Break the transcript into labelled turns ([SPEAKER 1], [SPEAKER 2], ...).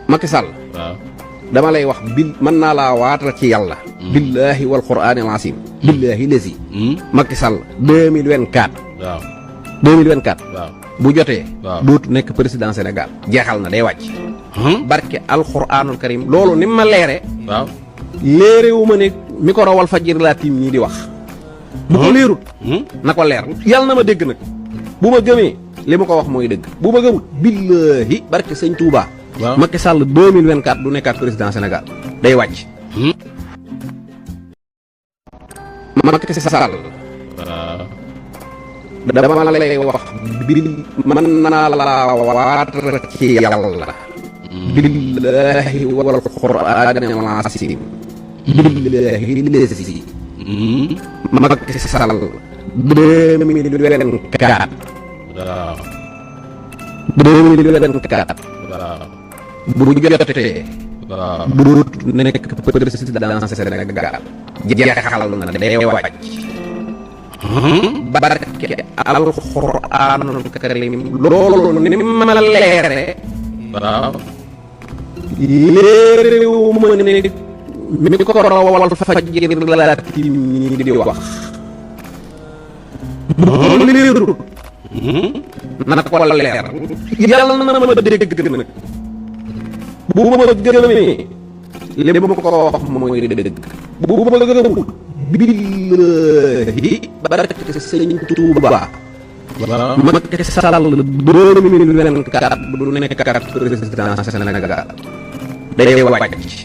[SPEAKER 1] Macky Sall
[SPEAKER 2] waaw
[SPEAKER 1] dama lay wax mën naa laa waatal ci yàlla billaahi wal quraanil asiim billaahi lesi Macky Sall 2024
[SPEAKER 2] waaw
[SPEAKER 1] 2024
[SPEAKER 2] waaw
[SPEAKER 1] bu jotee
[SPEAKER 2] waaw
[SPEAKER 1] dootu nekk président Sénégal jeexal na day wàcc barke alquraanul karim loolu ni ma leere
[SPEAKER 2] waaw
[SPEAKER 1] léerewu ma ne micro Walfadjri laa tiim ñii di wax bu ko leerut na ko leer yàlla na ma dégg nag bu ma gëmee li ma ko wax mooy dëgg bu ma gëmut billaahi barke sëñ Touba
[SPEAKER 2] waaw
[SPEAKER 1] Macky Sall 2024 du nekkaat président Sénégal day wàcc Macky Sall
[SPEAKER 2] waaw
[SPEAKER 1] dama lay wax mën naa la waatal ci yàlla billaahi wal quraanil asiim billaahi lesi Macky Sall 2024
[SPEAKER 2] waaw
[SPEAKER 1] 2024
[SPEAKER 2] waaw
[SPEAKER 1] bu jotee
[SPEAKER 2] waaw
[SPEAKER 1] duut nekk président Sénégal jeexal na day wàcc barke alxuraanul karim loolu ni ma leere
[SPEAKER 2] waaw
[SPEAKER 1] léeréwu ma ne mi ko Walfadjri laa tiim ñi di wax loolu leerul na ko leer yàlla na ma dégg nag bu ma gëmee li ma ko wax mooy dëgg bu ma gëmul billaahi barke sëñ Tuuba Macky Sall 2024 du nekk président Sénégal day wàcc